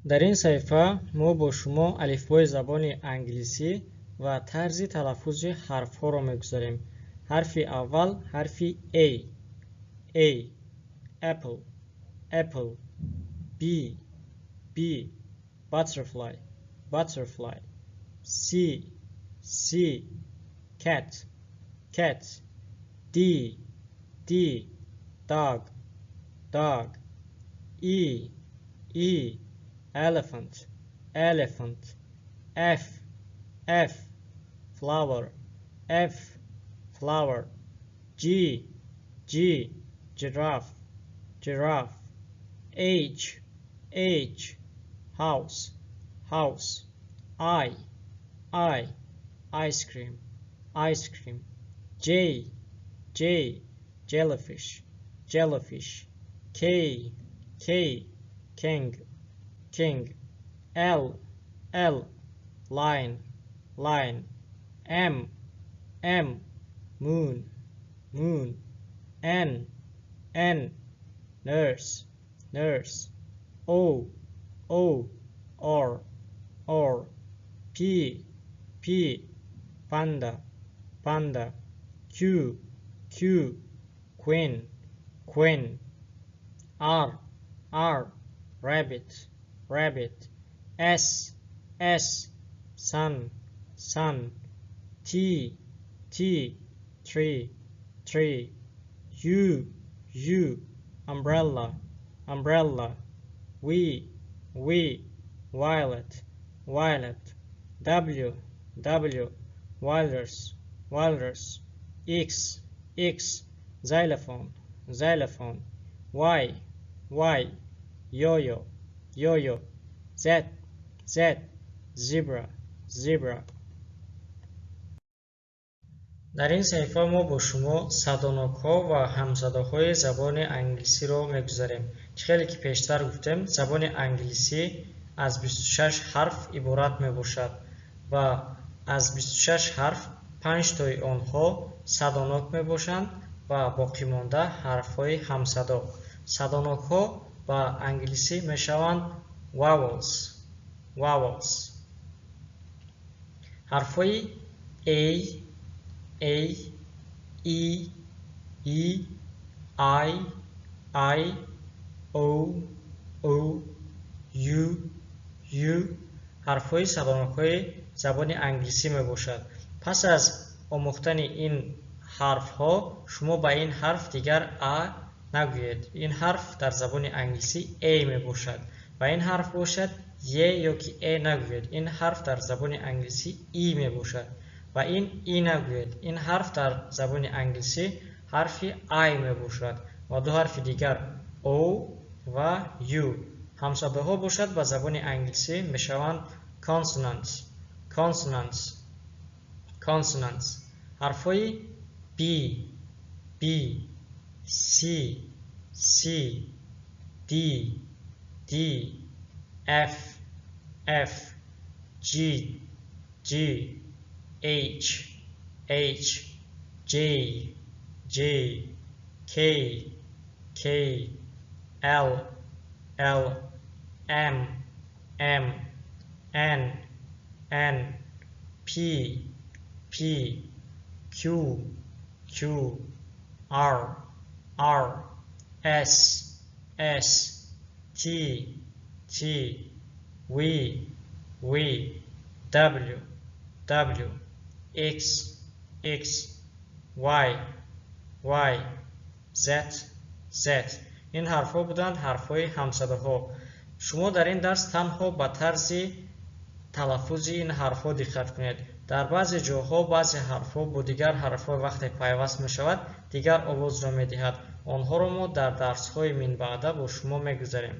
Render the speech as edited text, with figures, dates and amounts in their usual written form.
Дар ин саҳифа мо бо шумо алифбои забони англисӣ ва тарзи талаффузи ҳарфҳоро мегузарем. Ҳарфи аввал ҳарфи A. A, apple, apple. B, B, butterfly, butterfly. C, C, cat, cat. D, D, dog, dog. E, E, elephant, elephant. F, F, flower, F, flower. G, G, giraffe, giraffe. H, H, house, house. I, I, ice cream, ice cream. J, J, jellyfish, jellyfish. K, K, king, king. L, L, lion, lion. M, M, moon, moon. N, N, nurse, nurse. O, O, or, or. P, P, panda, panda. Q, Q, queen, queen. R, R, rabbit, rabbit. S, S, sun, sun. T, T, tree, tree. U, U, umbrella, umbrella. V, V, violet, violet. W, W, walrus, walrus. X, X, xylophone, xylophone. Y, Y, yo-yo, yo-yo. Z, Z, zebra, zebra. Дар ин саҳифа мо бо шумо садонокҳо ва ҳамсадоҳои забони англисиро мегузарем. Чӣ хеле ки пештар гуфтем, забони англисӣ аз 26 ҳарф иборат мебошад ва аз 26 ҳарф панҷтои онҳо садонок мебошанд ва боқимонда ҳарфҳои ҳамсадо. Садонокҳо ба англисӣ мешаванд vowels, vowels. Ҳарфҳои A, A, E, E, I, I, O, O, U, U ҳарфҳои садонокҳои забони англисӣ мебошад. Пас аз омӯхтани ин ҳарфҳо шумо ба ин ҳарф дигар а нагӯед. Ин ҳарф дар забони англисӣ A мебошад ва ин ҳарф бошад, е ё ки э нагӯед. Ин ҳарф дар забони англисӣ И мебошад ва ин и нагӯед. Ин ҳарф дар забони англисӣ ҳарфи I мебошад ва ду ҳарфи дигар O ва U. Ҳамсадоҳо бошад, ба забони англисӣ мешаванд consonants, consonants, consonants. Ҳарфҳои B, B, C, C, D, D, F, F, G, G, H, H, J, J, K, K, L, L, M, M, N, N, P, P, Q, Q, R, R, S, S, T, T, V, V, W, W, X, X, Y, Y, Z, Z. Ин ҳарфҳо буданд ҳарфҳои ҳамсадоҳо. Шумо дар ин дарс танҳо ба тарзи талаффузи ин ҳарфҳо диққат кунед. Дар баъзе ҷоҳо баъзе ҳарфҳо бо дигар ҳарфҳо вақте пайваст мешавад, дигар овозро медиҳад. Онҳоро мо дар дарсҳои минбаъда бо шумо мегузарем.